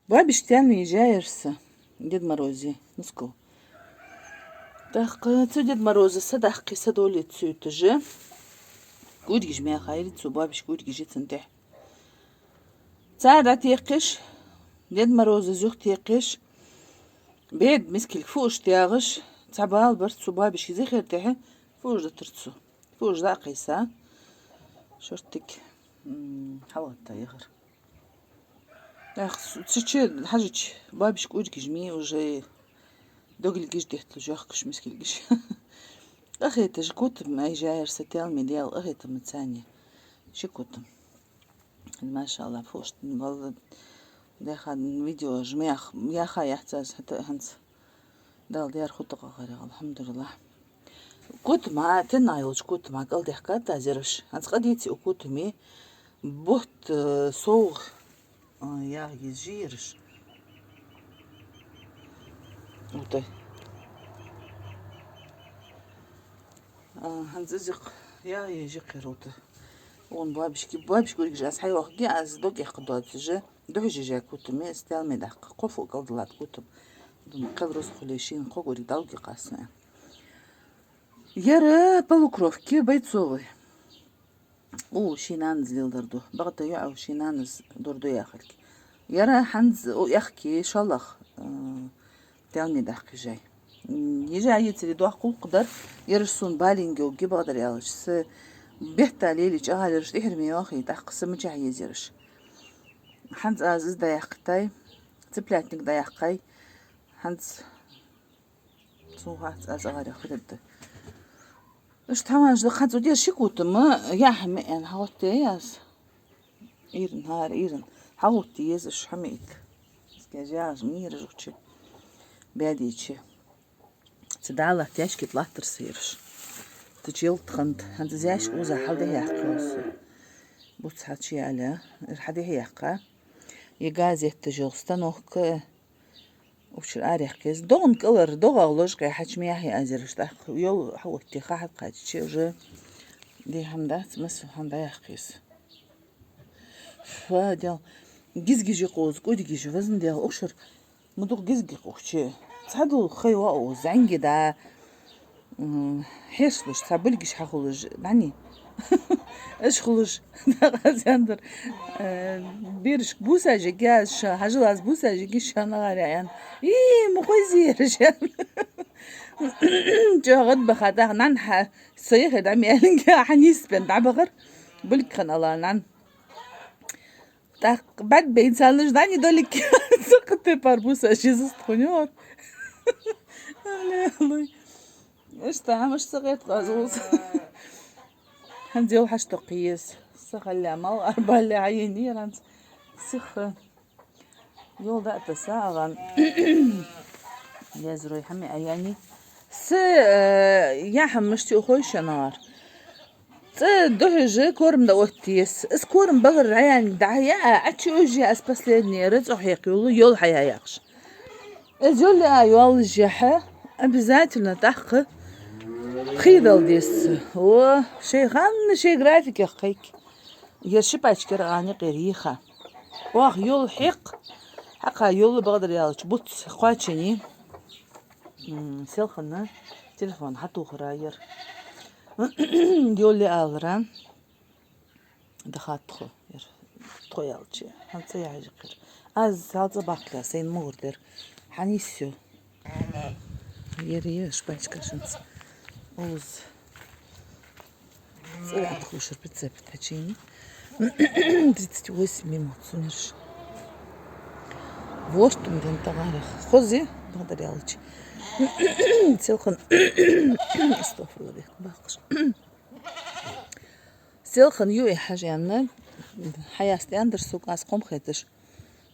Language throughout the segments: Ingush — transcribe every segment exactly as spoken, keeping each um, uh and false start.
Бабиш тел ма йижайрса, Дед Морозе, мускул. ТӀаккха цу Дед Мороза са даккхе, са доле цуьйтажа. Кургаш меха йири цу бабиш, кургаш йицан тӀехь. Цар дӀатекхаш, Дед Мороза зух текхаш, бед мискилг фуш тягӀаш, цхьа бала бар цу бабиш зихар тӀехь, фуш датар цу. Фуш дӀакхайса. Шортик, м, хьалгӀатта яхар. Ах, с-, цу чу хьажача, бабиш кургаш ма йий уже, догалгаш детталуш, йохкаш, мискилгаш. Къахеташ кутам ма йижайрса, тел ма йий, Даьла, къахетам ма царна. Ши кутам. Машалла, фуш, валла, даха видео жмях, яха яхьцас хӀанз. Дала дер хутакъа гӀаргӀал, алхьамдулиллахӀ. Кутама, тенна йолча кутама кӀалдехкад аз ераш. ХӀанз къадийци у кутаме, бутт, э, совгӀа, э, яхь еза ераш. Вот. А, хӀанз из яхь еза кхер вот. Он бабишки, бабиш кургаш аз хьайохги, аз дог яхка доацажа. Духьа жижа кутаме, стел ме даккха, кхо фу кӀалдалат кутам. Дун кхел рус хуле шин кхо гург далги къасна. Яра полукровки бойцовый. У шин нанас лелдар ду. Бакъда йоӀ у шин нанас дор ду яхалки. Яра хӀанз у яхки шоллагӀа, э, тел ме даккха йижай. М, йижа йицари дохк гӀулакх дар, ераш сона балинге уги бакъдар аьлча. Са бетта лели чӀагӀар ераш тӀехьар ме йохи, тӀаккха са мичахь еза ераш. ХӀанз аз из дӀаяккхитай, цыплятник дӀаяккхай. ХӀанз цун хац аз агӀар яхар да. Ишта хӀамаш да хӀанз у деш ши кутама, яхь ма аьнна, хьагӀотте аз. Иран, хӀара иран. ХьагӀотте езаш хӀама ит. Скажи, аз мира жучи. Бядичи. Ца дала тяжкит латтар са ераш. Ца чел тхант, хӀанз из яшка уза хьал да яхкоса. Буц хьачи аля, ир хьадихьи яхка. И газетта жол станокка. Учир арехкез. Доган калар, доган ложкъе хьачи мехи азираш тӀаккха. Йол хьаотте хахьат кхаччи уже. Ди хӀам дац, масса хӀам дӀаяхкез. Фа, дел. Гизгижи къоз, кӀудгижи вазан дел. Ушир. Ма дукха гизги къухчи. Цхьадул хай ва у, зӀанги да. М, хьешлуш, цхьа булгиш хьахулуш, дӀани. Аш хулуш, дагӀазяндур. Э, бирш бусажиги аз ша, хьажал аз бусажиги ша нагӀар ян. И, ма хой зер шан. ЧӀагӀад баха, тах нан хьа, сайхе дӀа мелинге, хьа нис бен дӀабахар. Булг хан ала нан. ТӀаккха бӀад бейн царнаш дӀани долик. Цакхате пар буса шизас тхунёр. Аллилуйя. Ишта хӀамаш ца гӀерт къазгӀус. ХӀанз йол хьаштокх еза. Са халля мал арбалля хьайини ранц. Сиха. Йол да та са агӀан. Езрой хӀами аяни. Са, э, я хӀамаш ти ухой шанар. ЦӀа духьа же корм да оттиес. Из корм багар раян да я, а чу уже аз последний рецо хьекъ юлу, йол хьая яхш. Из йол а йол жехьа, обязательно тахха хидал дис. О, шей ханна шей график яххайк. Я шипачкер ани къер йиха. Ох, йол хьекъ. Хьакха йол багдар ялч буц кхачини. М, селхана телефон хьатухара яр. Йоли алра. Дахат тхо яр. Тхо ялчи. ХӀанз ца яхьажи кхир. Аз хьалца бахкла, сайн мугур дер. Хьанисю. Яр я шпачка шанц. Уз. Цӏа атхушар прицеп тачини. Тридцать восемь минут сунерш. Ворт умрун тагарах. Хози, багдар ялчи. Селхан. Астагфирулла, бехк бахкаш. Селхан ю и хьажанна. Хьаяс тяндер сук ас ком хеташ.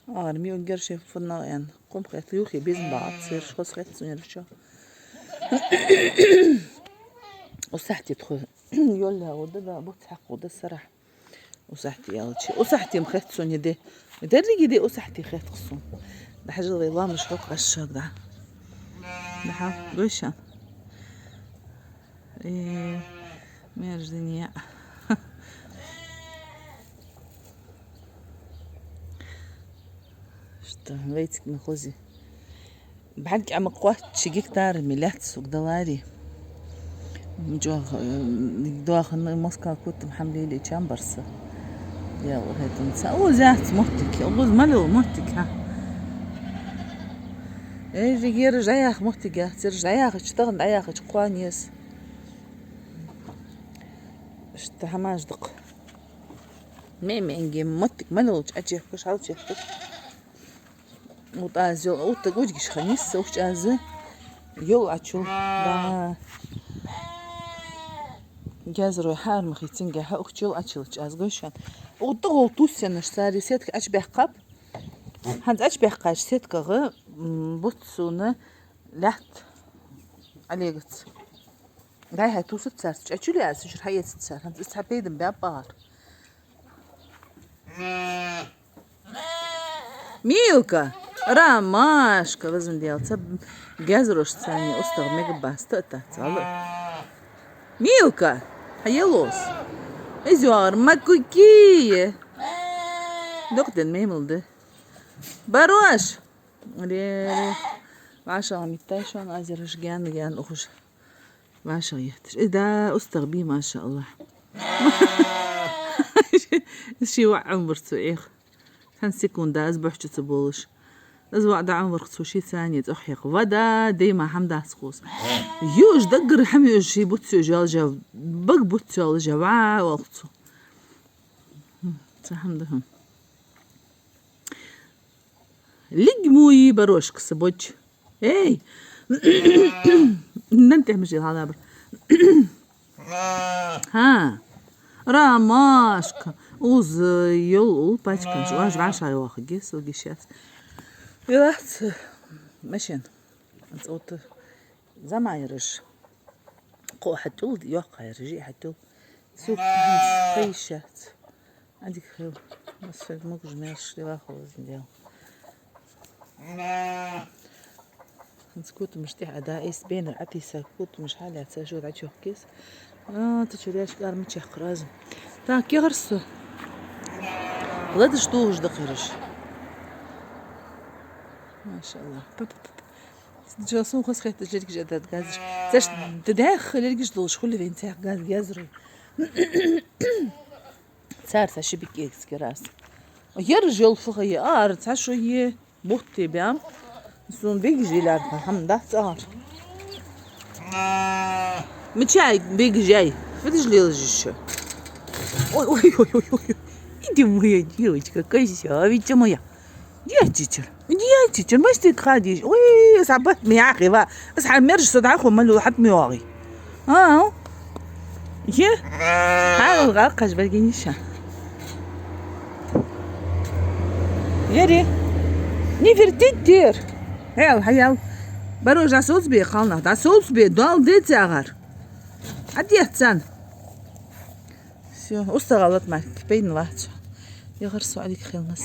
Ар ми унгер шеф фунна эн. Ком хет юхи безм баат, сер шос хет сунерчо. Усахти тху. Йолла гуда да, бут хакуда сарах. Усахти ялчи. Усахти м хет суни де. Дерриги де усахти хет хсун. Дахжалай ламаш хок ашшаг да. Даха, гойшан. Э, мерзиния. Шт Вайцига ма хозий. БӀарг Ӏомакхоачча гектар ма лаьц сога даларе. Чох, э, доахан Москва котам хьамлеле чам бар са. Яла хӀетанца. О, зяц моттиг, о, гӀуз малал моттиг, хьа. Эй, жигераш дӀаяха моттиг яц, ераш дӀаяхача, тахан дӀаяхача кхоанес. Иштта хӀамаш дакъа. Ме-, менге моттиг малалча Ӏочехкаш, хьалчехкаш. Вот аз йол, вот так удгиш ханис, ухч аз йол Ӏочул. Да. Гезрой хьарма хийцинге хьа ухч йол Ӏочул аз гойшан. Вот так гол туссенаш цари сетка Ӏочубаьккхаб. ХӀанз Ӏочубаьккхача сеткагӀа, м, буц сона лаьтта Олегаца. Дай хьай тусац царца, Ӏочул аз, шура хьаэцац цар. ХӀанз из цхьа пайдам баьб багӀар. Милка! Ромашка! Везан Даьла, цу гезрошца цхьана устагӀа мегаргбац, тӀатац, валлахӀи. Милка! Хьаеллос? Из йоагӀар ма кукие! Дукха ден мемал да. Барош! Ре, ре. ВӀашагӀа миттай шоана, аз ераш гаьна, гаьна ухаш. ВӀашагӀа етташ. Э, да, устагӀа бий, машааллахӀ. Ши ваӀ Ӏомавир цо, эх. Цхьан секунда аз бохьчу ца болаш. Аз ваӀ да Ӏомавир цо ши цане цӀох хьекха. Ва да, дайма хӀама дац хоза. Юж даггара хӀама юж ши буц юж ялжа, баг буц ялжа, ваӀ валх цо. Хм, ца хӀама да хӀама. Лиг муи барошка са бодж. Эй! Нан тӀехмаш ил хьалабар. ХӀа. Ромашка. Уз йол ул пачкаш. Важ вӀашагӀа йоахаге, согишяц. Вилац машин. ЦӀота замайраш. Кхо хьатӀул, йоккха хьайра, жи хьатӀул. Сук хӀанз хайшац. Адик хил. Масфаг могуж мелш дила хозан дел. ХӀанз котамаш тӀехьа да, эс бенар Ӏатиса, котамаш хьалаьца, шо дӀачохкес. А, та чу ряш кӀар ма чехкараза. Так, кегар со. Ладаш тухаш дакхираш. Машалла. Па-па-па-па. Джо сун хос хетта лергиш адад газиш. Цаш дадах лергиш долш хули вен цех газ газру. Цар са шибик экс керас. Ер жол фуха е ар ца шо е бутти бям. Сун биг жилар хам да цар. Мчай биг жай. Видишь, лил жище. Ой, ой, ой, ой, ой. Иди, моя девочка, красавица моя. Дехчичар. Дехчичар. Мастик хадиш. Уй, сабат мягӀи ва. Ас хьамерш садаху малу хат мягӀи. А? Е? Хьал гакаш баргиниша. Ери. Не вертит дер. Хел, хаял. Баро жасоц бе хална. Дасоц бе дал де цагар. Адет сан. Всё, устагӀалат марк. Пейн вац. Я гарсу алик хелнас.